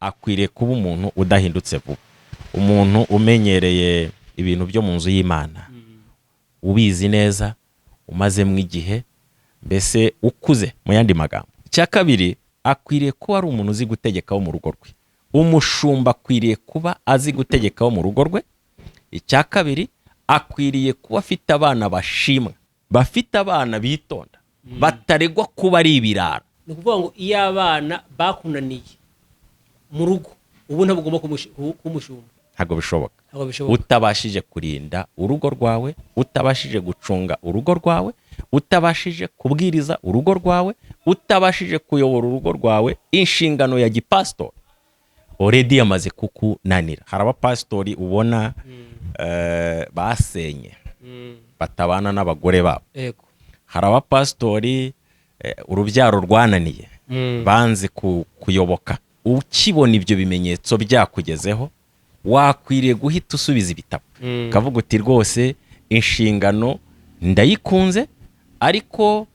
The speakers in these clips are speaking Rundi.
Akwiriye kuba umuntu udahindutse vuba, umuntu umenyereye ibintu byo mu nzu y'Imana, ubizi neza, umazemo igihe, mbese ukuze mu yandi magambo. Icya kabiri, akwiriye kuba ari umuntu uzi gutegeka wo mu rugo rwe. Umushumba akwiriye kuba azi gutegeka wo mu rugo rwe. Icya kabiri, akwiriye kuba afite abana bashimwa, bafite abana bitonda, bataregwa kuba ari ibirara. Ni ukuvuga ngo iyo abana bakunaniye mu rugo, ubu ntabwo ugomba kumushumba. Ntabwo bishoboka. Ntabwo bishoboka. Utabashije kurinda urugo rwawe, utabashije gucunga urugo rwawe, utabashije kubwiriza urugo rwawe, utabashije kuyobora urugo rwawe, inshingano ya gipasitori already yamaze kukunanira. Hari abapasitori ubona basenye, batabana n'abagore babo. Hari abapasitori urubyaro rwananiye, banze kuyoboka. Ukibona ibyo bimenyetso byakugezeho, wakwiriye guhita usubiza ibitabo, ukavuga uti: "Rwose inshingano ndayikunze, ariko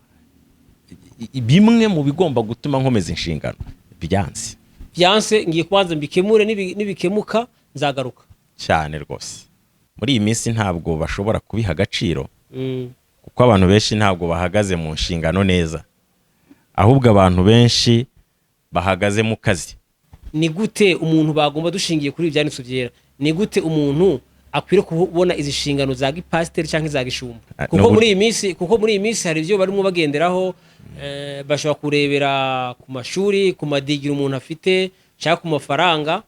bimwe mu bigomba gutuma nkomeza inshingano byanze." Byanse, ngiye kubanza mbikemure, nibikemuka nzagaruka. Cyane rwose. Muri iyi minsi ntabwo bashobora kubiha agaciro, kuko abantu benshi ntabwo bahagaze mu nshingano neza, ahubwo abantu benshi bahagaze mu kazi. Ni gute umuntu bagomba, dushingiye kuri ibi byanditswe byera, ni gute umuntu akwiriye kubona izi nshingano za gipasiteri cyangwa iza gishumba? Ah, Kuko muri iyi minsi hari ibyo barimo bagenderaho, bashobora kurebera ku mashuri, ku madigiri umuntu afite cyangwa ku mafaranga,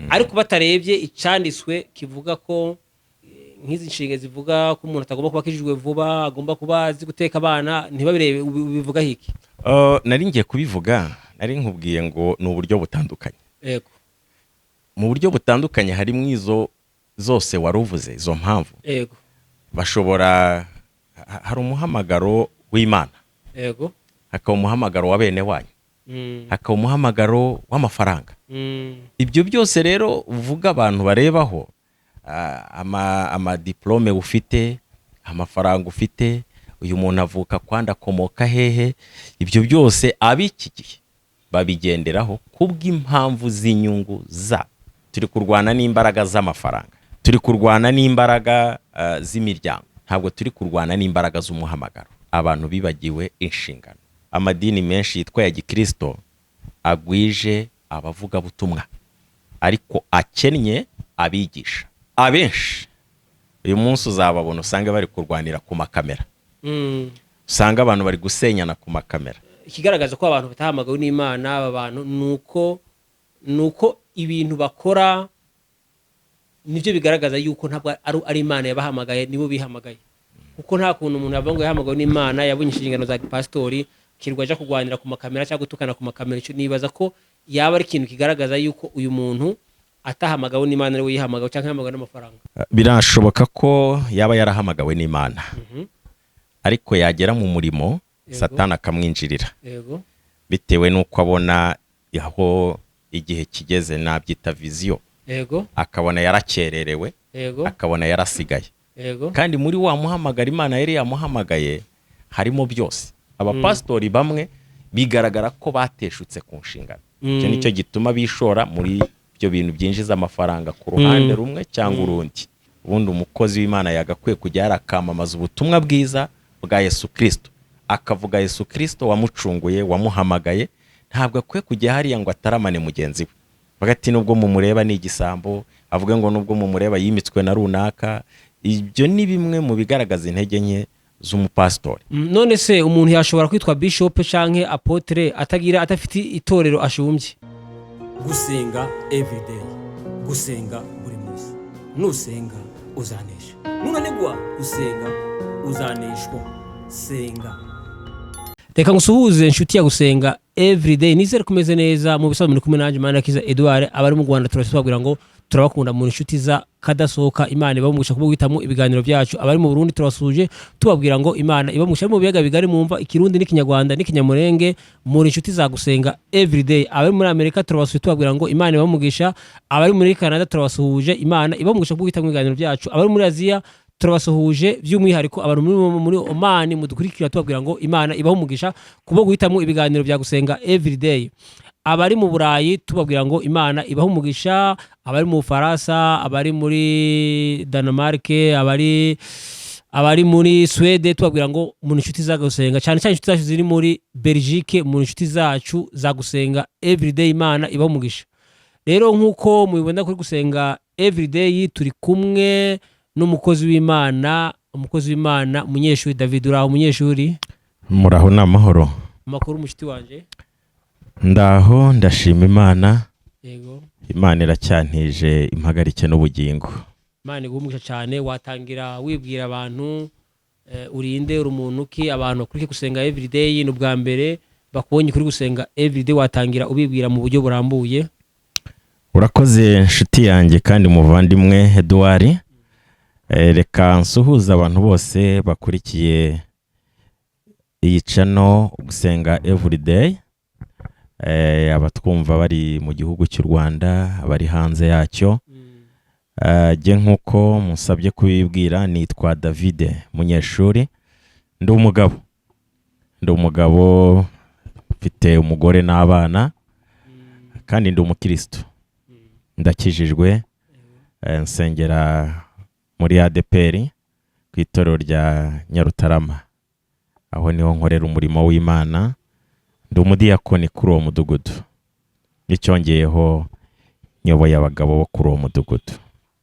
ariko batarebye icyanditswe kivuga ko nk'izi nshinga zivuga ko umuntu atagomba kuba akijijwe vuba, agomba kuba azi guteka abana, ntibabirebe. Ubivugaho iki? Nari ngiye kubivuga, nari nkubwiye ngo ni uburyo butandukanye. Mu buryo butandukanye harimo izo zose wari uvuze, izo mpamvu. Bashobora hari umuhamagaro w'Imana, hakaba umuhamagaro wa bene wanyu, hakaba umuhamagaro w'amafaranga. Ibyo byose rero uvuga abantu barebaho, amadiplome ufite, amafaranga ufite, uyu muntu avuka kwanda, akomoka hehe, ibyo byose ab'iki gihe babigenderaho kubw'impamvu z'inyungu zabo. Turi kurwana n'imbaraga z'amafaranga, turi kurwana n'imbaraga z'imiryango, ntabwo turi kurwana n'imbaraga z'umuhamagaro. Abantu bibagiwe inshingano. Amadini menshi yitwa ya gikristo agwije abavugabutumwa, ariko akennye abigisha. Abenshi uyu munsi uzababona usange bari kurwanira ku makamera, usanga abantu bari gusenyana ku makamera. Ikigaragaza ko abantu batahamagawe n'Imana, aba bantu, ni uko ibintu bakora nibyo bigaragaza yuko ntabwo ari Imana yabahamagaye, nibo bihamagaye, kuko nta kuntu umuntu yavuga ngo yahamagawe n'Imana, yabonye inshingano za gipasitori, kirwa aja kurwanira ku makamera cyangwa gutukana ku makamera. Icyo nibaza ko yaba ari ikintu kigaragaza yuko uyu muntu atahamagawe n'Imana, ari we yihamagawe cyangwa yahamagawe n'amafaranga. Birashoboka ko yaba yarahamagawe n'Imana, ariko yagera mu murimo, Satani akamwinjirira, bitewe n'uko abona aho igihe kigeze, nabyita vision, akabona yarakererewe, akabona yarasigaye, kandi muri wa muhamagara Imana yari yamuhamagaye harimo byose. Abapasitori bamwe bigaragara ko bateshutse ku nshingano. Icyo nicyo gituma bishora muri ibyo bintu byinjiza amafaranga ku ruhande rumwe cyangwa urundi. Ubundi umukozi w'Imana yagakwiye kujya yarakamamaza ubutumwa bwiza bwa Yesu Kirisito, akavuga Yesu Kirisito wamucunguye, wamuhamagaye. Ntabwo akwiye kujya hariya ngo ataramane mugenzi we, bavuga ati: "Nubwo mumureba ni igisambo," avuge ngo: "Nubwo mumureba yimitswe na runaka." Ibyo ni bimwe mu bigaragaza intege nke z'umupasitori. None se umuntu yashobora kwitwa bishop canke apôtre atagira, adafite itorero ashumbye? Gusenga everyday, gusenga buri munsi. Nusenga uzanesha, nunanigwa gusenga uzaneshwa. Senga. Reka ngusuhuze, inshuti ya Gusenga Everyday. Nizere kumeze neza. Mu bisanzwe muri kumwe nanjye, Manirakiza Edouard. Abari mu Rwanda turababwira ngo turabakunda mu inshuti za kadasohoka, Imana ibamugisha kuba guhitamo ibiganiro byacu. Abari mu Burundi turabasuje, tubabwira ngo Imana ibamugisha. Mu biyaga bigari mwumva Ikirundi n'Ikinyarwanda n'Ikinyamurenge, muri inshuti za Gusenga Everyday. Abari muri Amerika turabasuye, tubabwira ngo Imana ibamugisha. Abari muri Canada turabasuhuje, Imana ibamugisha kuba guhitamo ibiganiro byacu. Abari muri Aziya turabasuhuje, by'umwihariko abantu muri Oman mudukurikira, tubabwira ngo Imana ibahe umugisha kuba guhitamo ibiganiro bya Gusenga Everyday. Abari mu Burayi tubabwira ngo Imana ibahe umugisha, abari mu Bufaransa, abari muri Denmark, abari muri Swede, tubabwira ngo mu inshuti za Gusenga, cyane cyane inshuti zacu ziri muri Belgique, mu inshuti zacu za Gusenga Everyday, Imana ibahe umugisha. Rero nk'uko mubibona kuri Gusenga Everyday, turi kumwe n'umukozi w'Imana, umukozi w'Imana Munyeshuri David. Uraho, Munyeshuri? Muraho, ni amahoro. Amakuru, mushiti wanje? Ndaho, ndashima Imana. Imana iracyantije impagarike n'ubugingo. Imana iguhe umugisha cyane. Watangira wibwira abantu, urinde, uri umuntu ki, abantu bakurikiye Gusenga Everyday, ni ubwa mbere bakubonye kuri Gusenga Everyday, watangira ubibwira mu buryo burambuye. Urakoze nshuti yanjye kandi muvandimwe Eduard. Reka nsuhuze abantu bose bakurikiye iyi channel Gusenga Everyday, abatwumva bari mu gihugu cy'u Rwanda, abari hanze yacyo. Jye nk'uko musabye kubibwira, nitwa David Munyeshuri, ndi umugabo, ndi umugabo mfite umugore n'abana, kandi ndi umukristo, ndakijijwe. Nsengera muri ADEPR ku itorero rya Nyarutarama, aho niho nkorera umurimo w'Imana, ndi umudiyakoni kuri uwo mudugudu, n'icyongeyeho nyoboye abagabo bo kuri uwo mudugudu.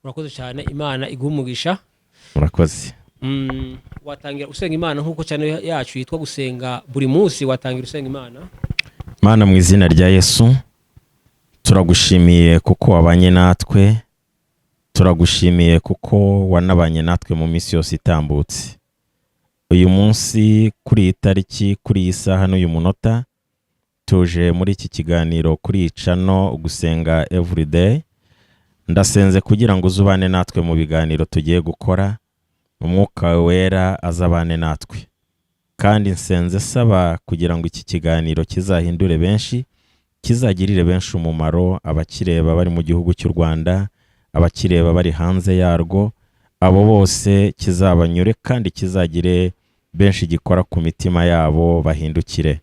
Urakoze cyane, Imana iguhe umugisha. Murakoze. Watangira usenga Imana nk'uko channel yacu yitwa Gusenga buri munsi, watangira usenga Imana. Mana, mu izina rya Yesu, turagushimiye kuko wabanye natwe, turagushimiye kuko wanabanye natwe mu minsi yose itambutse. Uyu munsi, kuri iyi tariki, kuri iyi saha n'uyu munota, tuje muri iki kiganiro kuri iyi channel Gusenga Everyday. Ndasenze kugira ngo uzubane natwe mu biganiro tugiye gukora, Umwuka Wera azabane natwe, kandi nsenze saba kugira ngo iki kiganiro kizahindure benshi, kizagirire benshi umumaro, abakireba bari mu gihugu cy'u Rwanda, abakireba bari hanze yarwo, abo bose kizabanyure kandi kizagire benshi gikora ku mitima yabo, bahindukire.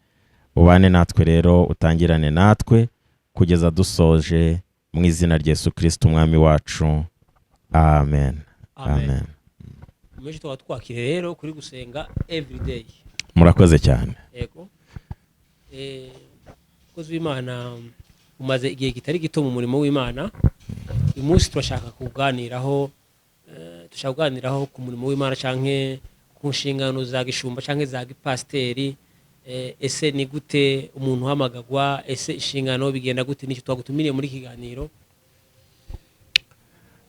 Ubane natwe rero, utangirane natwe kugeza dusoje, mu izina rya Yesu Kirisiti Umwami wacu, amen. Amen. Menshi tukaba twakire rero kuri Gusenga Everyday. Murakoze cyane. Yego. Umukozi w'Imana, umaze igihe kitari gito mu murimo w'Imana. Uyu munsi turashaka kuganiraho, dushaka kuganiraho ku murimo w'Imana canke ku nshingano za gishumba canke za gipasiteri. Ese ni gute umuntu uhamagagwa? Ese inshingano bigenda gute? Nicyo twagutumiriye muri iki kiganiro.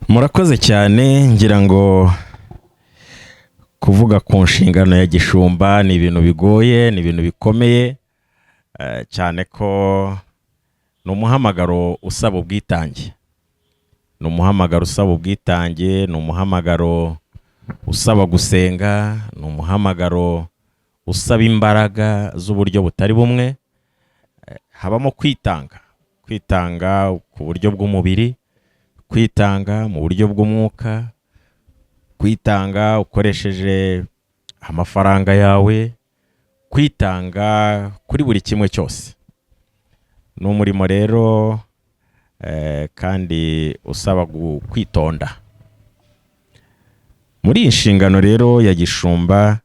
Murakoze cyane. Ngira ngo kuvuga ku nshingano ya gishumba ni ibintu bigoye, ni ibintu bikomeye, cyane ko ni umuhamagaro usaba ubwitange, ni umuhamagaro usaba ubwitange, ni umuhamagaro usaba gusenga, ni umuhamagaro usaba imbaraga z'uburyo butari bumwe. Habamo kwitanga, kwitanga ku buryo bw'umubiri, kwitanga mu buryo bw'umwuka, kwitanga ukoresheje amafaranga yawe, kwitanga kuri buri kimwe cyose. Ni umurimo rero kandi usaba kwitonda. Muri iyi nshingano rero ya gishumba,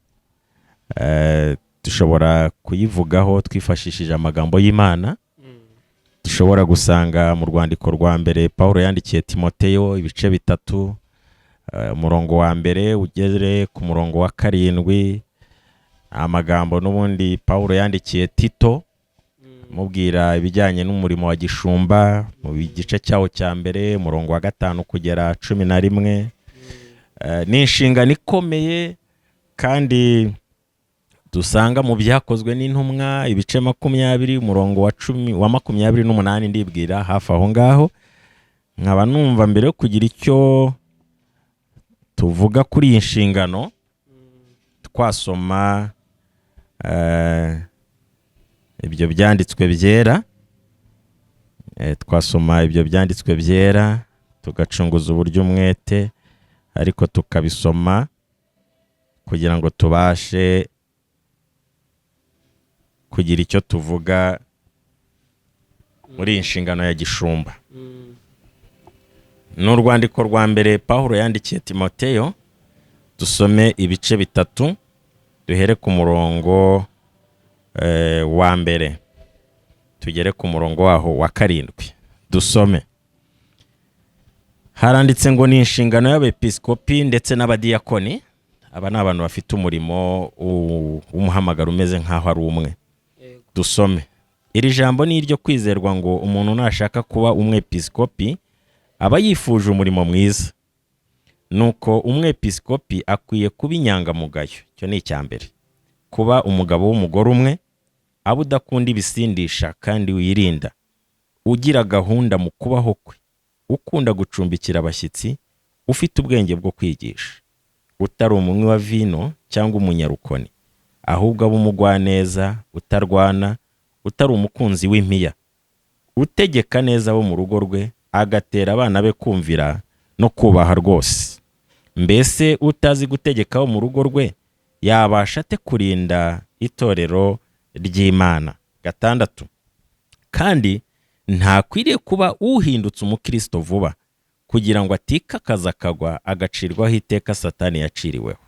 dushobora kuyivugaho twifashishije amagambo y'Imana dushobora gusanga mu rwandiko rwa mbere Paul yandikiye Timoteyo, ibice 3, umurongo wa mbere ugere ku murongo wa 7. Amagambo n'ubundi Paul yandikiye Tito amubwira ibijyanye n'umurimo wa gishumba, mu gice cyawo cya mbere, umurongo wa 5 kugera 11. Ni inshingano ikomeye kandi dusanga mu Byakozwe n'Intumwa, ibice 20, umurongo wa 10, wa 28, ndibwira hafi aho ngaho. Nkaba numva mbere yo kugira icyo tuvuga kuri iyi nshingano, twasoma ibyo byanditswe byera, twasoma ibyo byanditswe byera tugacunguza uburyo umwete, ariko tukabisoma kugira ngo tubashe kugira icyo tuvuga. Muri iyi nshingano ya gishumba, ni urwandiko rwa mbere Pawulo yandikiye Timoteyo. Dusome ibice 3, duhere ku murongo wa mbere tugere ku murongo waho wa 7. Dusome. Haranditse ngo: "Ni inshingano y'abepiskopi ndetse n'abadiyakoni." Aba ni abantu bafite umurimo w'umuhamagaro umeze nk'aho ari umwe. Dusome: "Iri jambo ni iryo kwizerwa ngo umuntu nashaka kuba umwepiskopi aba yifuje umurimo mwiza. Nuko umwepiskopi akwiye kuba inyangamugayo." Icyo ni icya mbere. "Kuba umugabo w'umugore umwe, aba udakunda ibisindisha kandi wirinda, ugira gahunda mu kubaho kwe, ukunda gucumbikira abashyitsi, ufite ubwenge bwo kwigisha, utari umunywi wa vino cyangwa umunyarukoni, ahubwo aba umugwaneza, utarwana, utari umukunzi w'impiya, utegeka neza abo mu rugo rwe, agatera abana be kumvira no kubaha rwose. Mbese utazi gutegeka abo mu rugo rwe yabasha ate kurinda itorero ry'Imana?" 6: "Kandi ntakwiriye kuba uhindutse umukristo vuba, kugira ngo atikakaza akagwa, agacirwaho iteka Satani yaciriweho.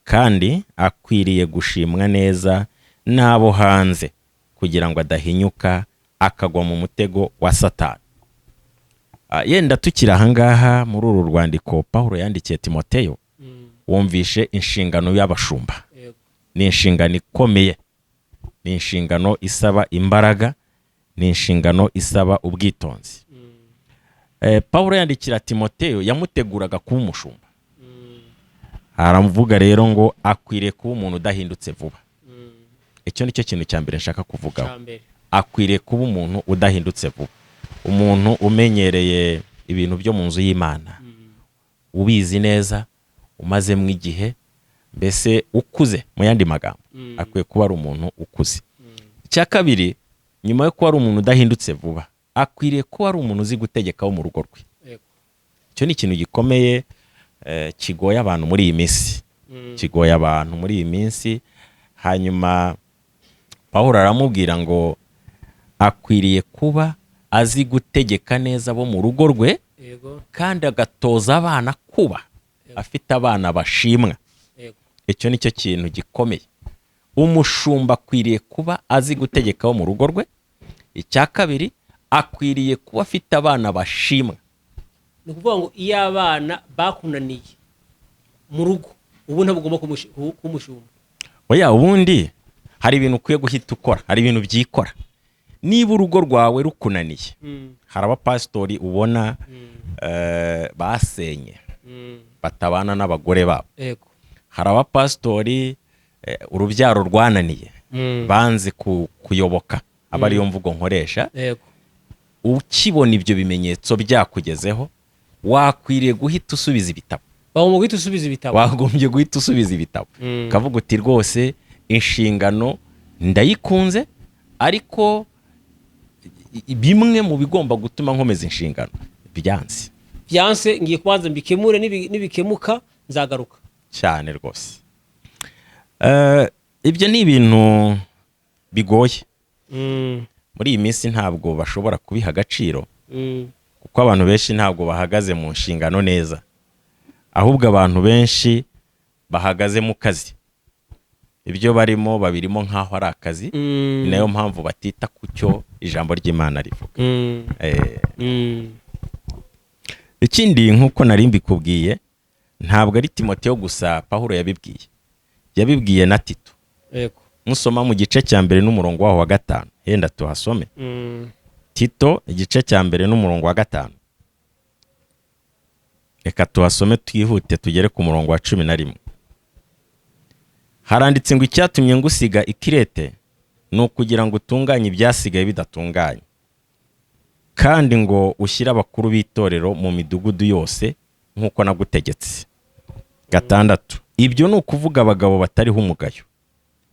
Kandi akwiriye gushimwa neza n'abo hanze, kugira ngo adahinyuka akagwa mu mutego wa Satani." Yenda tukiri ahangaha muri uru rwandiko Pawulo yandikiye Timoteyo, wumvishe inshingano y'abashumba. Ni inshingano ikomeye, ni inshingano isaba imbaraga, ni inshingano isaba ubwitonzi. Pawulo yandikira Timoteyo yamuteguraga kuba umushumba. Aramuvuga rero ngo akwiriye kuba umuntu udahindutse vuba. Icyo ni cyo kintu cya mbere nshaka kuvugaho. Cya mbere. Akwiriye kuba umuntu udahindutse vuba, umuntu umenyereye ibintu byo mu nzu y'Imana, ubizi neza, umazemo igihe, mbese ukuze. Mu yandi magambo, akwiye kuba ari umuntu ukuze. Icya kabiri, nyuma yo kuba ari umuntu udahindutse vuba, akwiriye kuba ari umuntu uzi gutegeka wo mu rugo rwe. Icyo ni ikintu gikomeye, kigoye abantu muri iyi minsi, kigoye abantu muri iyi minsi. Hanyuma Pawulo aramubwira ngo akwiriye kuba azi gutegeka neza abo mu rugo rwe, kandi agatoza abana kuba afite abana bashimwa. Icyo ni cyo kintu gikomeye. Umushumba akwiriye kuba azi gutegeka abo mu rugo rwe. Icya kabiri, akwiriye kuba afite abana bashimwa. Ni ukuvuga ngo iyo abana bakunaniye mu rugo, ubu ntabwo ugomba kumushumba. Oya, ubundi hari ibintu ukwiye guhita ukora, hari ibintu byikora niba urugo rwawe rukunaniye. Hari abapasitori ubona basenye, batabana n'abagore babo. Hari abapasitori urubyaro rwananiye, banze kuyoboka, aba ariyo mvugo nkoresha. Ukibona ibyo bimenyetso byakugezeho, wakwiriye guhita usubiza ibitabo. Bagomba guhita usubiza ibitabo. Wagombye guhita usubiza ibitabo, ukavuga uti: "Rwose inshingano ndayikunze, ariko bimwe mu bigomba gutuma nkomeza inshingano byanze." Byanse, ngiye kubanza mbikemure, nibikemuka nzagaruka. Cyane rwose. Ibyo ni ibintu bigoye muri iyi minsi, ntabwo bashobora kubiha agaciro, kuko abantu benshi ntabwo bahagaze mu nshingano neza, ahubwo abantu benshi bahagaze mu kazi. Ibyo barimo babirimo nk'aho ari akazi. Ni nayo mpamvu batita ku cyo ijambo ry'Imana rivuga. Ikindi, nk'uko nari mbikubwiye, ntabwo ari Timoteyo gusa Pawulo yabibwiye, yabibwiye na Tito. Musoma mu gice cya mbere n'umurongo waho wa 5, yenda tuhasome. Tito, igice cya mbere n'umurongo wa 5, reka tuhasome twihute tugere ku murongo wa 11. Haranditse ngo: "Icyatumye ngusiga i Kirete ni ukugira ngo utunganye ibyasigaye bidatunganye, kandi ngo ushyire abakuru b'itorero mu midugudu yose nk'uko nagutegetse." 6: "Ibyo ni ukuvuga abagabo batariho umugayo,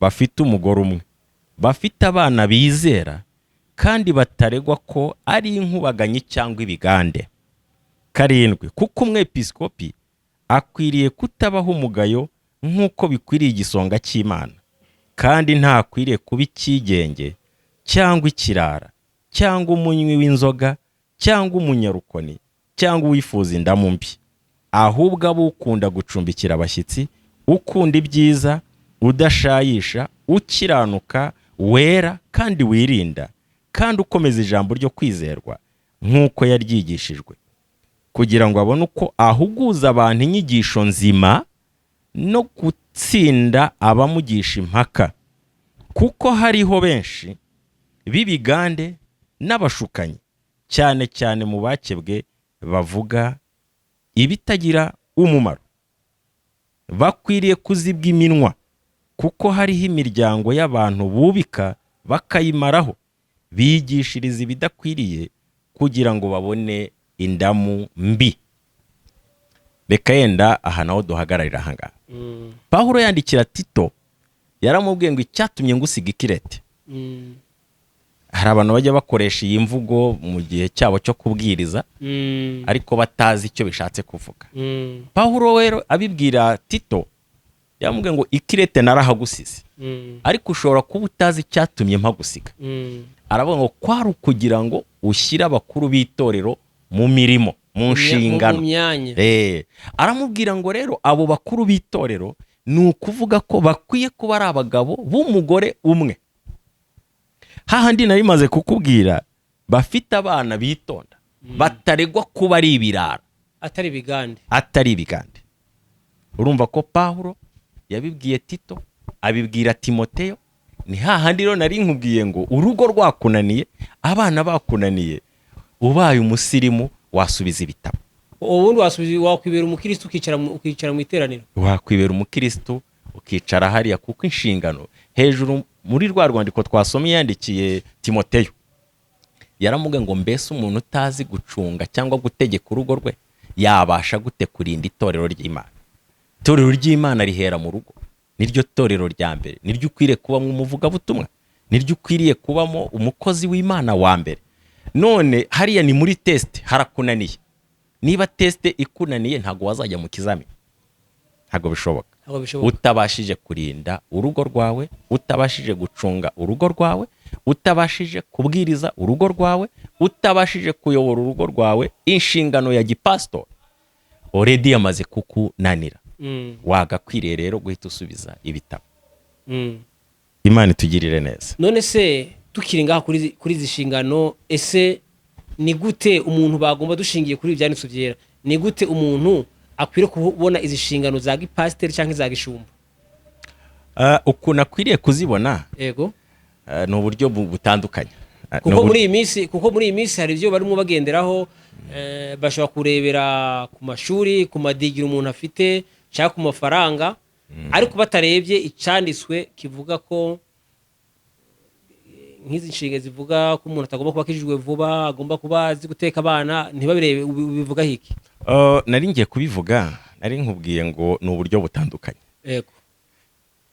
bafite umugore umwe, bafite abana bizera, kandi bataregwa ko ari inkubaganyi cyangwa ibigande." 7: "Kuko umwepiskopi akwiriye kutabaho umugayo nk'uko bikwiriye igisonga cy'Imana, kandi ntakwiriye kuba icyigenge cyangwa ikirara." cyangwa umunywi w'inzoga, cyangwa umunyarukoni, cyangwa uwifuza indamu mbi, ahubwo abe ukunda gucumbikira abashyitsi, ukunda ibyiza, udashayisha, ukiranuka, wera kandi wirinda, kandi ukomeza ijambo ryo kwizerwa nk'uko yaryigishijwe, kugira ngo abone uko ahuguza abantu inyigisho nzima no gutsinda abamugisha impaka. Kuko hariho benshi b'ibigande n'abashukanyi, cyane cyane mu bakebwe, bavuga ibitagira umumaro. Bakwiriye kuzibwa iminwa, kuko hariho imiryango y'abantu bubika bakayimaraho, bigishiriza ibidakwiriye kugira ngo babone indamu mbi. Reka yenda aha naho duhagararira ahangaha. Pawulo yandikira Tito, yaramubwiye ngo icyatumye ngusiga ikirete. Hari abantu bajya bakoresha iyi mvugo mu gihe cyabo cyo kubwiriza, ariko batazi icyo bishatse kuvuga. Pawulo rero abibwira Tito, yamubwiye ngo ikirete narahagusize, ariko ushobora kuba utazi icyatumye mpagusiga. Aravuga ngo kwari ukugira ngo ushyire abakuru b'itorero mu mirimo, mu nshingano, mu myanya. Aramubwira ngo rero abo bakuru b'itorero ni ukuvuga ko bakwiye kuba ari abagabo b'umugore umwe, hahandi nari maze kukubwira, bafite abana bitonda, bataregwa kuba ari ibirara, atari ibigande, atari ibigande. Urumva ko Pawulo yabibwiye Tito, abibwira Timoteyo. Ni hahandi rero nari nkubwiye ngo urugo rwakunaniye, abana bakunaniye, ubaye umusirimu wasubiza ibitabo. Ubundi wasubiza, wakwibera umukristo, ukicara mu iteraniro. Wakwibera umukristo ukicara hariya, kuko inshingano hejuru muri rwa rwandiko twasomye yandikiye Timoteyo, yaramubwiye ngo mbese umuntu utazi gucunga cyangwa gutegeka urugo rwe yabasha gute kurinda itorero ry'Imana? Itorero ry'Imana rihera mu rugo, niryo torero rya mbere, niryo ukwiriye kubamo umuvugabutumwa, niryo ukwiriye kubamo umukozi w'Imana wa mbere. None hariya ni muri test, harakunaniye. Niba test ikunaniye, ntabwo wazajya mu kizamini, ntabwo bishoboka. Ntabwo bishoboka. Utabashije kurinda urugo rwawe, utabashije gucunga urugo rwawe, utabashije kubwiriza urugo rwawe, utabashije kuyobora urugo rwawe, inshingano ya gipasitori already yamaze kukunanira. Wagakwiriye rero guhita usubiza ibitabo. Imana itugirire neza. None se tukiri ngaha kuri izi nshingano, ese ni gute umuntu bagomba, dushingiye kuri ibi byanditswe byera, ni gute umuntu akwiriye kubona izi nshingano za gipasiteri cyangwa iza gishumba? Ukuntu akwiriye kuzibona, ni uburyo butandukanye. Kuko muri iyi minsi hari ibyo barimo bagenderaho, bashobora kurebera ku mashuri, ku ma degree umuntu afite cyangwa ku mafaranga, ariko batarebye icyanditswe kivuga ko nk'izi nshinga zivuga ko umuntu atagomba kuba akijijwe vuba, agomba kuba azi guteka abana, ntibabirebe. Ubivugaho iki? Nari ngiye kubivuga, nari nkubwiye ngo ni uburyo butandukanye.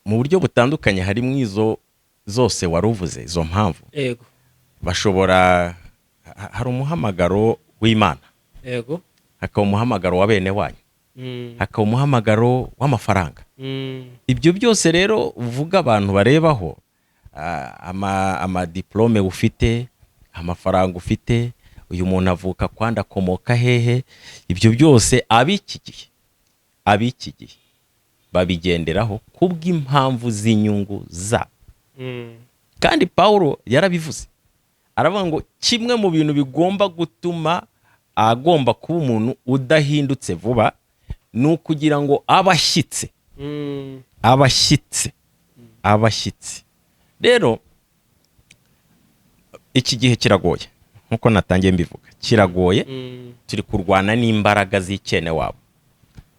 Mu buryo butandukanye harimo izo zose wari uvuze, izo mpamvu. Bashobora hari umuhamagaro w'Imana, hakaba umuhamagaro wa bene wanyu, hakaba umuhamagaro w'amafaranga. Ibyo byose rero uvuga abantu barebaho, amadiplome ufite, amafaranga ufite, uyu muntu avuka kwanda, akomoka hehe, ibyo byose ab'iki gihe babigenderaho kubw'impamvu z'inyungu zabo. Kandi Pawulo yarabivuze, aravuga ngo kimwe mu bintu bigomba gutuma agomba kuba umuntu udahindutse vuba ni ukugira ngo abe ashyitse. Abashyitsi, abashyitsi rero iki gihe kiragoye, nkuko natangiye mbivuga, kiragoye. Turi kurwana n'imbaraga z'ikene wabo,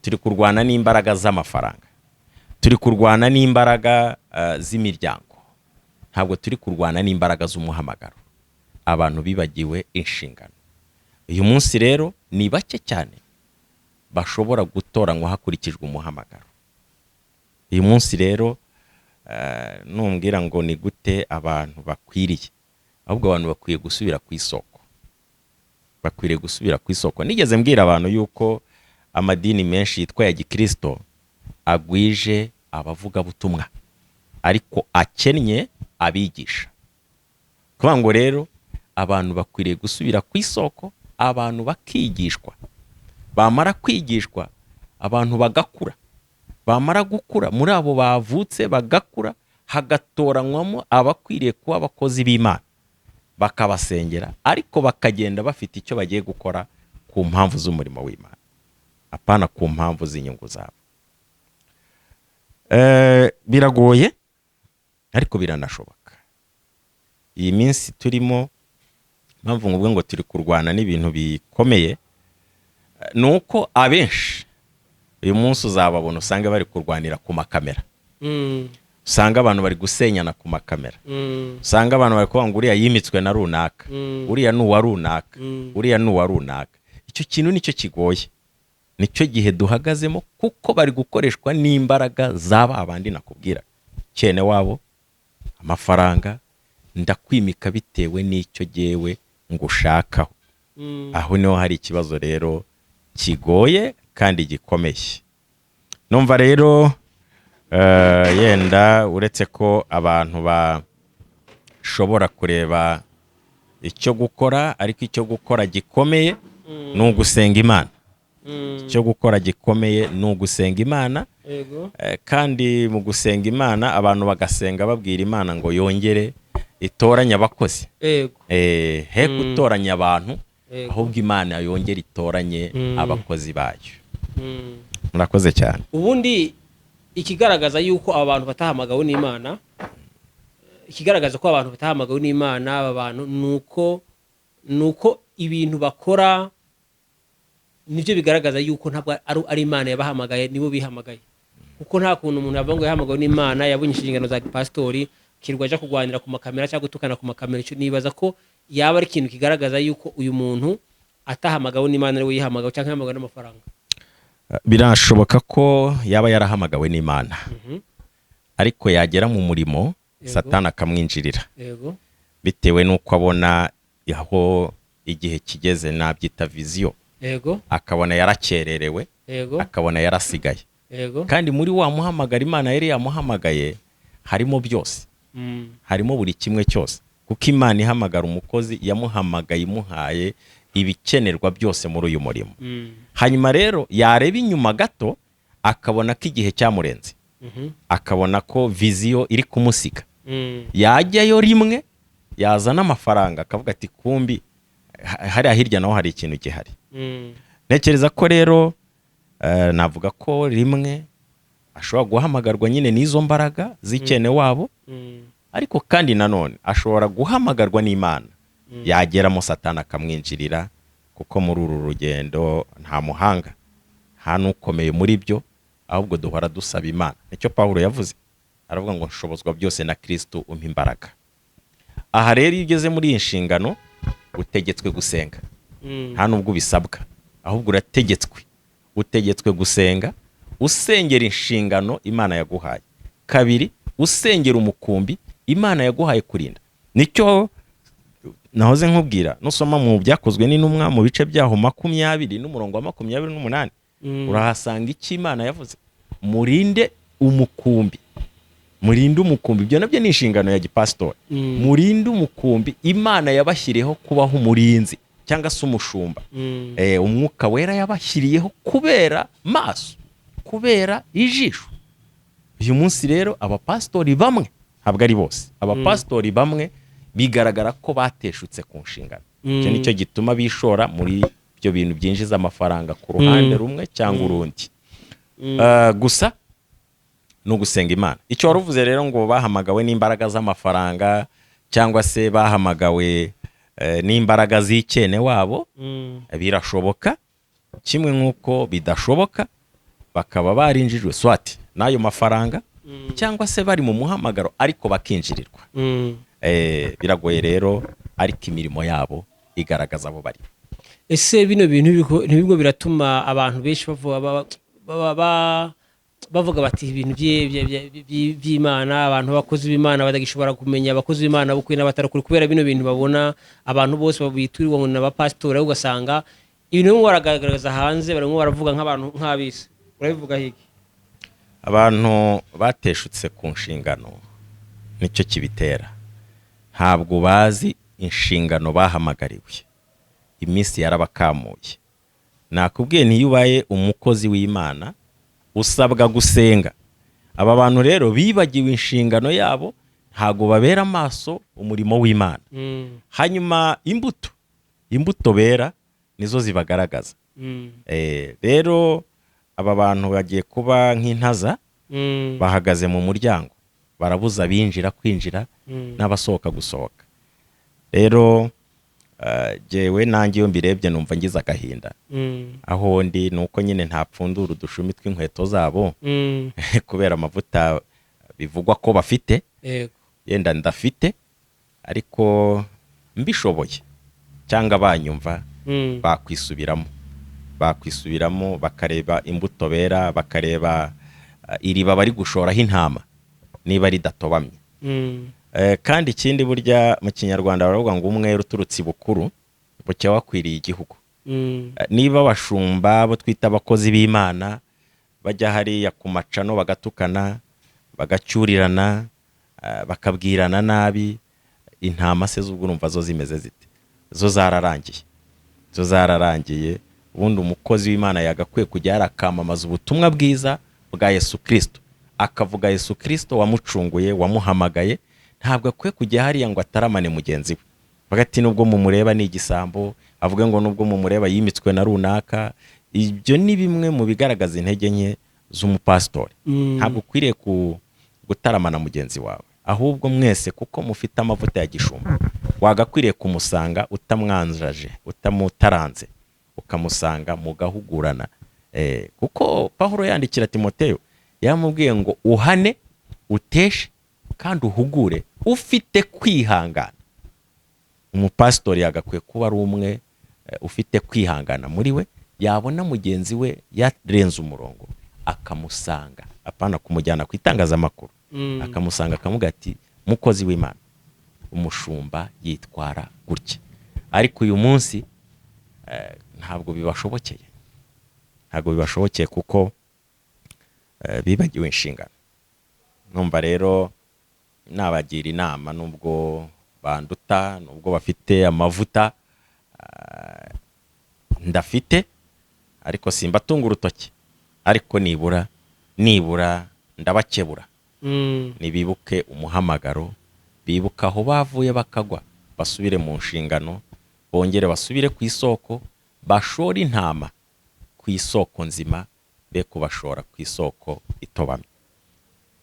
turi kurwana n'imbaraga z'amafaranga, turi kurwana n'imbaraga z'imiryango, ntabwo turi kurwana n'imbaraga z'umuhamagaro. Abantu bibagiwe inshingano. Uyu munsi rero ni bake cyane bashobora gutoranywa hakurikijwe umuhamagaro. Uyu munsi rero numbwira ngo ni gute abantu bakwiriye, ahubwo abantu bakwiye gusubira ku isoko, bakwiriye gusubira ku isoko. Nigeze mbwira abantu yuko amadini menshi yitwa ya gikristo agwije abavugabutumwa, ariko akennye abigisha. Kuvuga ngo rero Abantu bakwiriye gusubira ku isoko, abantu bakigishwa, bamara kwigishwa abantu bagakura, bamara gukura muri abo bavutse bagakura hagatoranywamo abakwiriye kuba abakozi b'Imana, bakabasengera, ariko bakagenda bafite icyo bagiye gukora ku mpamvu z'umurimo w'Imana, apana ku mpamvu z'inyungu zabo. Biragoye ariko biranashoboka. Iyi minsi turimo, mpamvu nguvuga ngo turi kurwana n'ibintu bikomeye, ni uko abenshi uyu munsi uzababona usanga bari kurwanira ku makamera, usanga abantu bari gusenyana ku makamera, usanga abantu bari kuvuga ngo uriya yimitswe na runaka, uriya ni uwa runaka, uriya ni uwa runaka. Icyo kintu nicyo kigoye, nicyo gihe duhagazemo, kuko bari gukoreshwa n'imbaraga z'aba bandi nakubwira, cyene wabo, amafaranga, ndakwimika bitewe n'icyo jyewe ngushakaho. Aho niho hari ikibazo rero kigoye kandi gikomeye. Numva rero yenda uretse ko abantu bashobora kureba icyo gukora, ariko icyo gukora gikomeye ni ugusenga Imana. Icyo gukora gikomeye ni ugusenga Imana. Kandi mu gusenga Imana, abantu bagasenga babwira Imana ngo yongere itoranye abakozi. He gutoranya abantu, ahubwo Imana yongere itoranye abakozi bayo. Murakoze cyane. Ubundi ikigaragaza yuko aba bantu batahamagawe n'Imana, ikigaragaza ko abantu batahamagawe n'Imana, aba bantu, ni uko ibintu bakora nibyo bigaragaza yuko ntabwo ari Imana yabahamagaye, nibo bihamagaye, kuko nta kuntu umuntu yavuga ngo yahamagawe n'Imana, yabonye inshingano za pasitori, kirwa aja kurwanira ku makamera cyangwa gutukana ku makamera. Icyo nibaza ko yaba ari ikintu kigaragaza yuko uyu muntu atahamagawe n'Imana, ari we yihamagawe cyangwa yahamagawe n'amafaranga. Birashoboka ko yaba yarahamagawe n'Imana, ariko yagera mu murimo, Satani akamwinjirira, bitewe n'uko abona aho igihe kigeze, nabyita vision, akabona yarakererewe, akabona yarasigaye, kandi muri wa muhamagara Imana yari yamuhamagaye harimo byose, harimo buri kimwe cyose, kuko Imana ihamagara umukozi yamuhamagaye imuhaye ibikenerwa byose muri uyu murimo. Hanyuma rero yareba inyuma gato akabona ko igihe cyamurenze, akabona ko vision iri kumusiga, yajyayo rimwe yazana amafaranga akavuga ati kumbi hariya hirya naho hari ikintu gihari. Ntekereza ko rero navuga ko rimwe ashobora guhamagarwa nyine n'izo mbaraga z'icyene wabo, ariko kandi nanone ashobora guhamagarwa n'Imana, yageramo Satani akamwinjirira, kuko muri uru rugendo nta muhanga, nta n'ukomeye muri byo, ahubwo duhora dusaba Imana. Nicyo Pawulo yavuze, aravuga ngo nshobozwa byose na Kristo umpa imbaraga. Aha rero iyo ugeze muri iyi nshingano utegetswe gusenga. Nta nubwo ubisabwa, ahubwo urategetswe. Utegetswe gusenga, usengera inshingano Imana yaguhaye. Kabiri, usengera umukumbi Imana yaguhaye kurinda. Nicyo nahoze nkubwira, nusoma mu Byakozwe n'Intumwa mu bice byaho 20 n'umurongo wa 28, urahasanga icyo Imana yavuze: murinde umukumbi, murinde umukumbi. Ibyo nabyo ni inshingano ya gipasitori. Murinde umukumbi Imana yabashyiriyeho kubaho umurinzi cyangwa se umushumba. Umwuka Wera yabashyiriyeho kubera maso, kubera ijisho. Uyu munsi rero abapasitori bamwe, ntabwo ari bose, abapasitori bamwe bigaragara ko bateshutse ku nshingano. Icyo nicyo gituma bishora muri ibyo bintu byinjiza amafaranga ku ruhande rumwe cyangwa urundi. Gusa ni ugusenga Imana. Icyo wari uvuze rero ngo bahamagawe n'imbaraga z'amafaranga cyangwa se bahamagawe n'imbaraga z'icyene wabo, birashoboka kimwe nk'uko bidashoboka, bakaba barinjijwe swati n'ayo mafaranga, cyangwa se bari mu muhamagaro ariko bakinjirirwa. Biragoye rero, ariko imirimo yabo igaragaza abo bari. Ese bino bintu ntibirimo biratuma abantu benshi bavuga bavuga bati ibintu by'Imana, abantu abakozi b'Imana badagishobora kumenya abakozi b'Imana b'ukuri n'abatarukuri, kubera bino bintu babona abantu bose bituriwe ngo ni abapasitori, ahubwo ugasanga ibintu barimo baragaragaza hanze, barimo baravuga nk'abantu nk'abisi? Urabivuga hiki? Abantu bateshutse ku nshingano, nicyo kibitera. Ntabwo bazi Inshingano bahamagariwe, iminsi yarabakamuye. Nakubwiye, ntiyo ubaye umukozi w'Imana usabwa gusenga. Aba bantu rero bibagiwe inshingano yabo, ntabwo babera amaso umurimo w'Imana. Hanyuma imbuto bera nizo zibagaragaza. Rero aba bantu bagiye kuba nk'intaza bahagaze mu muryango, barabuza abinjira kwinjira n'abasohoka gusohoka. Rero jyewe nanjye iyo mbirebye numva ngize agahinda. Aho ndi ni uko nyine ntapfundura udushumi tw'inkweto zabo kubera amavuta bivugwa ko bafite. Yenda ndafite, ariko mbishoboye cyangwa banyumva, bakwisubiramo bakareba imbuto bera, bakareba iriba bari gushoraho intama niba ridatobamye. Kandi ikindi, burya mu Kinyarwanda baravuga ngo umwere uturutse ibukuru bucya wakwiriye igihugu. Niba abashumba bo twita abakozi b'Imana bajya hariya ku macano bagatukana, bagacyurirana, bakabwirana nabi, intama se z'ubwo urumva zo zimeze zite? Zo zararangiye, zo zararangiye. Ubundi umukozi w'Imana yagakwiye kujya yarakamamaza ubutumwa bwiza bwa Yesu Kirisito, akavuga Yesu Kirisito wamucunguye, wamuhamagaye. Ntabwo akwiye kujya hariya ngo ataramane mugenzi we bagati nubwo mumureba ni igisambo, avuge ngo nubwo mumureba yimitswe na runaka. Ibyo ni bimwe mu bigaragaza intege nke z'umupasitori. Ntabwo ukwiriye gutaramana mugenzi wawe, ahubwo mwese kuko mufite amavuta ya gishumba, wagakwiriye kumusanga utamwanjaje, utamutaranze, ukamusanga mugahugurana. Kuko Pawulo yandikira Timoteyo yamubwiye ngo uhane, uteshe kandi uhugure ufite kwihangana. Umupasitori yagakwiye kuba ari umwe ufite kwihangana muri we, yabona mugenzi we yarenze umurongo akamusanga, apana kumujyana ku itangazamakuru. Akamusanga akamuga ati: "Mukozi w'Imana, umushumba yitwara gutya." Ariko uyu munsi ntabwo bibashobokeye, ntabwo bibashobokeye kuko bibagiwe inshingano. Numva rero nabagira inama, nubwo banduta, nubwo bafite amavuta ndafite, ariko simbatunga urutoki, ariko nibura ndabakebura. Nibibuke umuhamagaro, bibuke aho bavuye bakagwa, basubire mu nshingano, bongere basubire ku isoko, bashore intama ku isoko nzima, be kubashora ku isoko itobamye.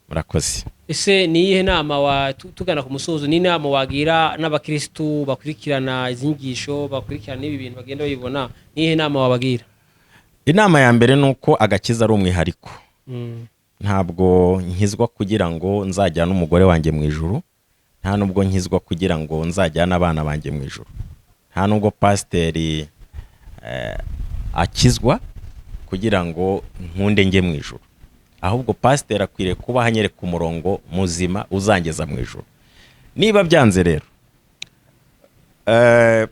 Murakoze. Ese ni iyihe nama wa tugana ku musozo, ni inama wagira n'abakirisitu bakurikirana izi nyigisho, bakurikirana n'ibi bintu bagenda babibona? Ni iyihe nama wabagira? Inama ya mbere ni uko agakiza ari umwihariko. Ntabwo nkizwa kugira ngo nzajyane umugore wanjye mu ijuru, nta nubwo nkizwa kugira ngo nzajyane abana banjye mu ijuru, nta nubwo pasiteri akizwa kugira ngo nkunde njye mu ijuru. Ahubwo pasiteri akwiriye kuba anyereka umurongo muzima uzangeza mu ijuru. Niba byanze rero,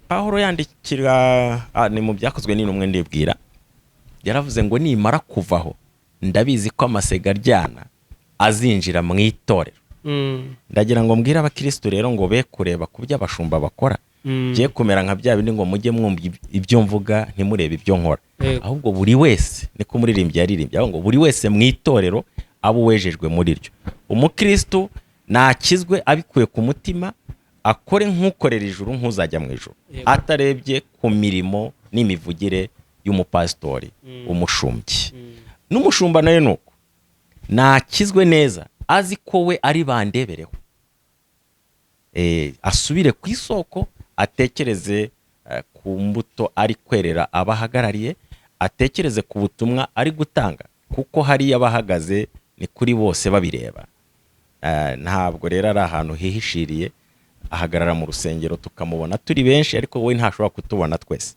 Pawulo yandikira ni mu Byakozwe n'Intumwe ndibwira, yaravuze ngo nimara kuvaho ndabizi ko amasega aryana azinjira mu itorero. Ndagira ngo mbwire abakirisitu rero ngo be kureba ku byo abashumba bakora, bye kumera nka bya bindi ngo mujye mwumva ibyo mvuga, ntimurebe ibyo nkora. Ahubwo buri wese, niko umuririmbyi yaririmbye, ahubwo ngo buri wese mu itorero abe uwejejwe muri ryo. Umukirisitu nakizwe abikuye ku mutima, akore nk'ukorera ijuru, nk'uzajya mu ijuru, atarebye ku mirimo n'imivugire y'umupasitori, umushumbyi. N'umushumba nawe ni uko, nakizwe neza azi ko we ari bandebereho. Asubire ku isoko, atekereze ku mbuto ari kwerera abahagarariye, atekereze ku butumwa ari gutanga, kuko hariya abahagaze ni kuri bose babireba. Ntabwo rero ari ahantu hihishiriye. Ahagarara mu rusengero tukamubona turi benshi, ariko we ntashobora kutubona twese.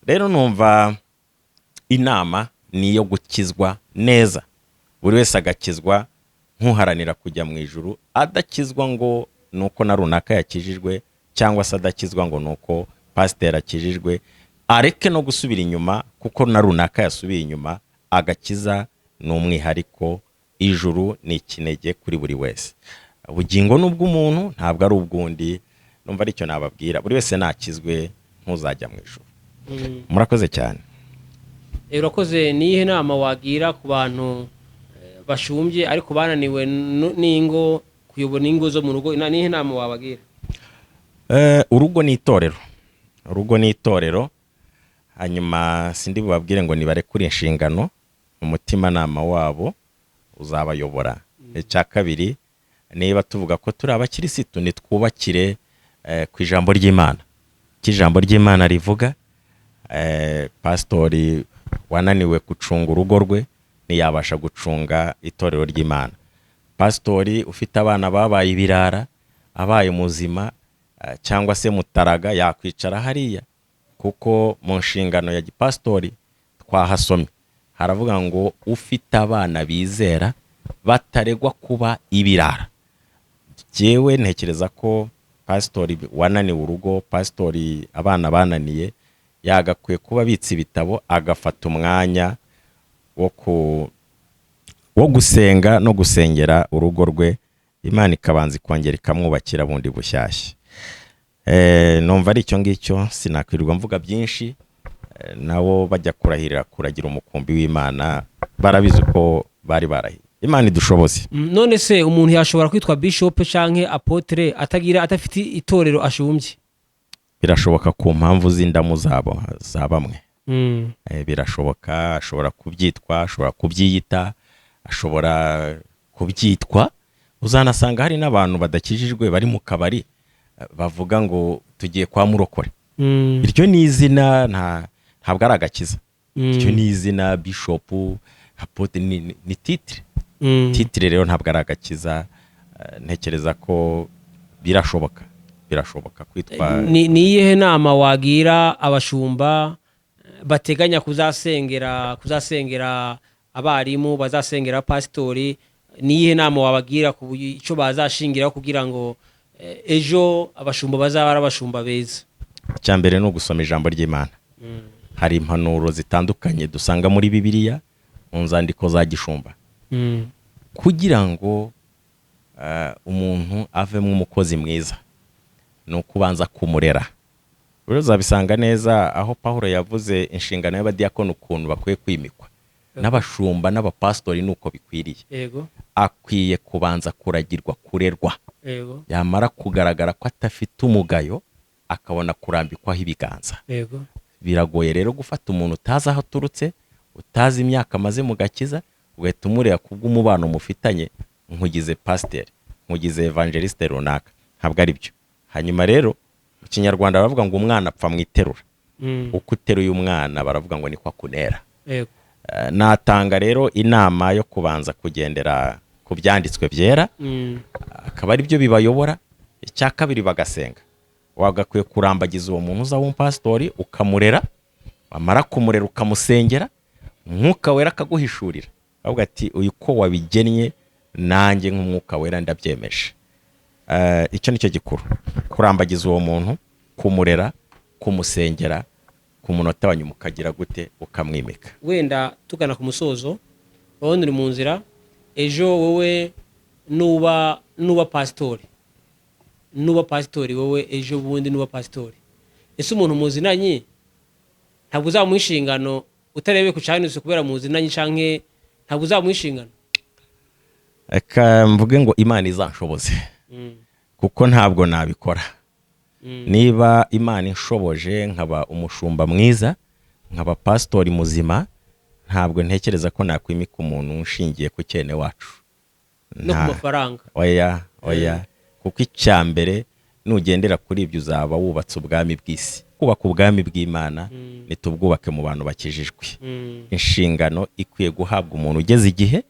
Rero numva inama ni iyo gukizwa neza, buri wese agakizwa nk'uharanira kujya mu ijuru, adakizwa ngo ni uko na runaka yakijijwe, cyangwa se adakizwa ngo ni uko pasiteri akijijwe. Areke no gusubira inyuma kuko na runaka yasubiye inyuma. Agakiza ni umwihariko, ijuru ni ikinege kuri buri wese. Ubugingo ni ubw'umuntu, ntabwo ari ubw'undi. Numva aricyo nababwira, buri wese nakizwe ntuzajya mu ijuru. Murakoze cyane. Urakoze. Ni iyihe nama wagira ku bantu bashumbye ariko bananiwe n'ingo, kuyobora ingo zo mu rugo? Ni iyihe nama wabagira? Urugo ni itorero, urugo ni itorero. Hanyuma sindi bubabwire ngo nibarekure inshingano, umutimanama wabo uzabayobora. Icya kabiri, niba tuvuga ko turi abakirisitu, nitwubakire ku ijambo ry'Imana. Icyo ijambo ry'Imana rivuga, pasitori wananiwe gucunga urugo rwe ntiyabasha gucunga itorero ry'Imana. Pasitori ufite abana babaye ibirara, abaye muzima cyangwa se mutaraga, yakwicara hariya? Kuko mu nshingano ya gipasitori twahasomye, haravuga ngo ufite abana bizera bataregwa kuba ibirara. Jyewe ntekereza ko pasitori wananiwe urugo, pasitori abana bananiye, yagakwiye kuba abitse ibitabo, agafata umwanya wo gusenga no gusengera urugo rwe, Imana ikabanza ikongera ikamwubakira bundi bushyashya. Numva ari icyo ngicyo, sinakwirirwa mvuga byinshi. Nabo bajya kurahirira kuragira umukumbi w'Imana barabizi ko bari barahiye. Imana idushoboze. None se umuntu yashobora kwitwa bishop canke apôtre atagira, adafite itorero ashumbye? Birashoboka ku mpamvu z'indamu zabo za bamwe. Birashoboka, ashobora kubyitwa, ashobora kubyiyita, ashobora kubyitwa. Uzanasanga hari n'abantu badakijijwe bari mu kabari, bavuga ngo tugiye kwa murokore. Iryo ni izina, ntabwo ari agakiza. Iryo ni izina, bishop, apôtre, ni titre. Titre rero ntabwo ari agakiza. Ntekereza ko birashoboka, birashoboka kwitwa. Ni iyihe nama wagira abashumba bateganya kuzasengera abarimu, bazasengera pasitori? Ni iyihe nama wabagira ku buryo icyo bazashingiraho kugira ngo ejo abashumba bazaba ari abashumba beza? Icya mbere ni ugusoma ijambo ry'Imana. Hari impanuro zitandukanye dusanga muri Bibiliya mu nzandiko za gishumba kugira ngo umuntu avemo umukozi mwiza, ni ukubanza kumurera. Rero uzabisanga neza aho Pawulo yavuze inshingano y'abadiyakoni, ukuntu bakwiye kwimikwa, n'abashumba n'abapasitori ni uko bikwiriye. Akwiye kubanza kuragirwa, kurerwa, yamara kugaragara ko adafite umugayo, akabona kurambikwaho ibiganza. Biragoye rero gufata umuntu utazi aho aturutse, utazi imyaka amaze mu gakiza, ugahita umureba kubw'umubano mufitanye, nkugize pasiteri, nkugize evangeliste runaka. Ntabwo ari byo. Hanyuma rero mu Kinyarwanda baravuga ngo umwana apfa mu iterura. Uko uteruye umwana, baravuga ngo niko akunera. Natanga rero inama yo kubanza kugendera ku byanditswe byera, akaba ari byo bibayobora. Icya kabiri, bagasenga. Wagakwiye kurambagiza uwo muntu uza w'umupasitori, ukamurera, wamara kumurera ukamusengera, Umwuka Wera akaguhishurira, avuga ati uyu ko wabigennye, nanjye nk'Umwuka Wera ndabyemeje. Icyo ni cyo gikuru: kurambagiza uwo muntu, kumurera, kumusengera, ku munota wa nyuma ukagira gute? Ukamwimika. Wenda tugana ku musozo, urabona uri mu nzira, ejo wowe nuba pasitori, wowe ejo bundi nuba pasitori, ese umuntu muzinanye ntabwo uzamuha inshingano utarebeye ku cyanutse kubera muzinanye, canke ntabwo uzamuha inshingano? Reka mvuge ngo Imana izanshoboze, kuko ntabwo nabikora. Niba Imana inshoboje nkaba umushumba mwiza, nkaba pasitori muzima, ntabwo ntekereza ko nakwimika umuntu ushingiye ku cyene wacu. No ku mafaranga? Oya, oya, kuko icya mbere nugendera kuri ibyo uzaba wubatse ubwami bw'isi. Kubaka ubwami bw'Imana, nitubwubake mu bantu bakijijwe. Inshingano ikwiye guhabwa umuntu ugeze igihe,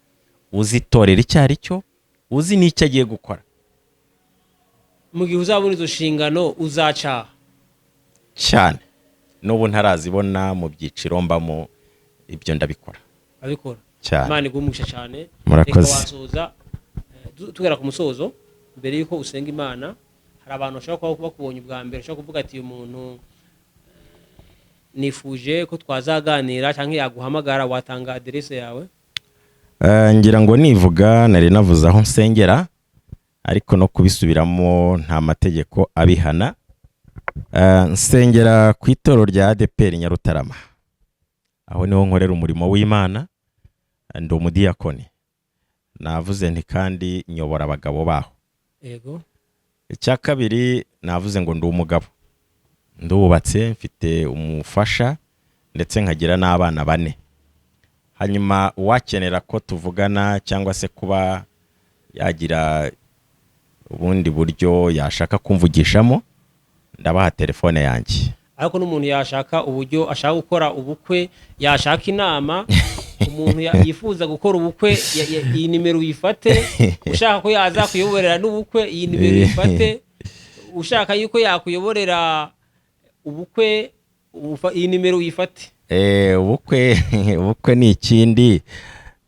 uzi itorero icyo ari cyo, uzi n'icyo agiye gukora. Mu gihe uzabona izo nshingano, uzacaha? Cyane, n'ubu ntarazibona, mu byiciro mbamo ibyo ndabikora. Abikora. Cyane. Imana iguhe umugisha cyane. Murakoze. Reka wasoza, tugera ku musozo, mbere y'uko usenga Imana, hari abantu bashobora kuba bakubonye ubwa mbere, bashobora kuvuga ati uyu muntu nifuje ko twazaganira, cyangwa yaguhamagara, watanga aderese yawe? Ngira ngo nivuga nari navuze aho nsengera. Ariko no kubisubiramo nta mategeko abihana. Nsengera ku itorero rya ADEPR Nyarutarama, aho niho nkorera umurimo w'Imana. Ndi umudiyakoni, navuze nti kandi nyobora abagabo baho. Icya kabiri, navuze ngo ndi umugabo, ndubatse, mfite umufasha ndetse nkagira n'abana bane. Hanyuma uwakenera ko tuvugana cyangwa se kuba yagira ubundi buryo yashaka kumvugishamo, ndabaha telefone yanjye. Ariko n'umuntu yashaka uburyo ashaka gukora ubukwe, yashaka inama, umuntu yifuza gukora ubukwe, iyi nimero uyifate. Ushaka ko yazakuyoborera n'ubukwe, iyi nimero uyifate. Ushaka yuko yakuyoborera ubukwe, iyi nimero uyifate. Ubukwe ni ikindi,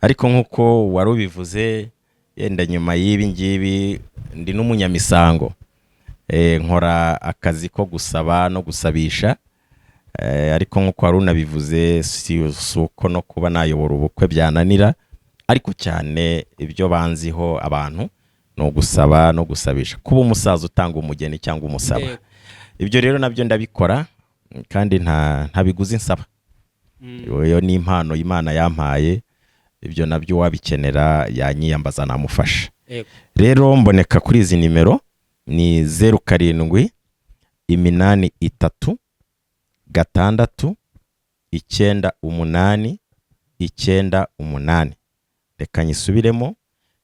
ariko nk'uko wari ubivuze, yenda nyuma y'ibi ngibi ndi n'umunyamisango. Nkora akazi ko gusaba no gusabisha. Ariko nk'uko wari unabivuze, si uko no kuba nayobora ubukwe byananira, ariko cyane ibyo banziho abantu ni ugusaba no gusabisha, kuba umusaza utanga umugeni cyangwa umusaba. Ibyo rero nabyo ndabikora kandi nta biguzi nsaba. Iyo ni impano Imana yampaye. Ibyo nabyo uwabikenera yanyiyambaza, namufasha. Rero mboneka kuri izi nimero: ni 0783 698 98. Reka nyisubiremo: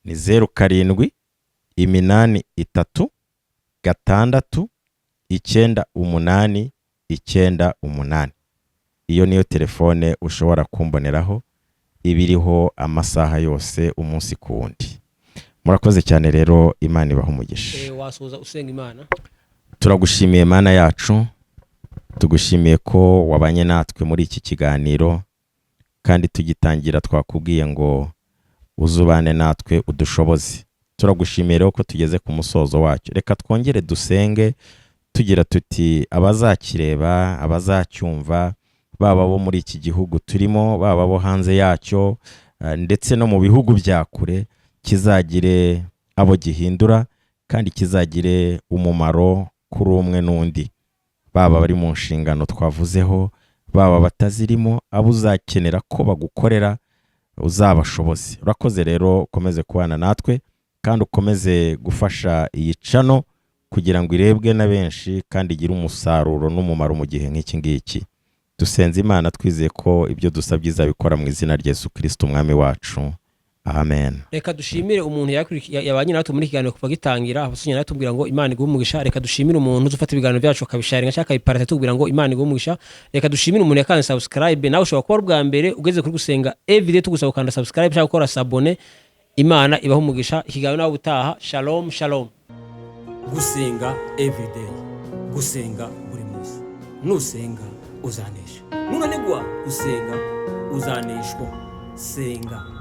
ni 0783 698 98. Iyo niyo telefone ushobora kumboneraho, iba iriho amasaha yose, umunsi ku wundi. Murakoze cyane rero, Imana ibaha umugisha. Wasoza usenga Imana. Turagushimiye Mana yacu, tugushimiye ko wabanye natwe muri iki kiganiro, kandi tugitangira twakubwiye ngo uzubane natwe, udushoboze. Turagushimiye rero ko tugeze ku musozo wacyo. Reka twongere dusenge tugira tuti: abazakireba, abazacyumva, baba bo muri iki gihugu turimo, baba bo hanze yacyo, ndetse no mu bihugu bya kure, kizagire abo gihindura kandi kizagire umumaro kuri umwe n'undi, baba bari mu nshingano twavuzeho, baba batazirimo, abo uzakenera ko bagukorera uzabashoboze. Urakoze rero, ukomeze kubana natwe kandi ukomeze gufasha iyi channel kugira ngo irebwe na benshi kandi igire umusaruro n'umumaro mu gihe nk'iki ngiki. Dusenze Imana twizeye ko ibyo dusabye izabikora, mu izina rya Yesu Kirisito Umwami wacu, amen. Reka dushimire umuntu yabanye natwe muri iki kiganiro kuva gitangira, abasunya natubwira ngo Imana iguhe umugisha. Reka dushimire umuntu uzi ufata ibiganiro byacu akabisharinga cyangwa akabiparata, tubwira ngo Imana iguhe umugisha. Reka dushimire umuntu yakanze subscribe. Nawe ushobora kuba ari ubwa mbere ugeze kuri Gusenga Everyday, tugusaba gukanda subscribe cyangwa gukora s'abonner. Imana ibahe umugisha. Ikiganiro nawe utaha. Shalom, shalom. Gusenga everyday, gusenga buri munsi. Nusenga uzanesha, nunanigwa gusenga uzaneshwa. Senga.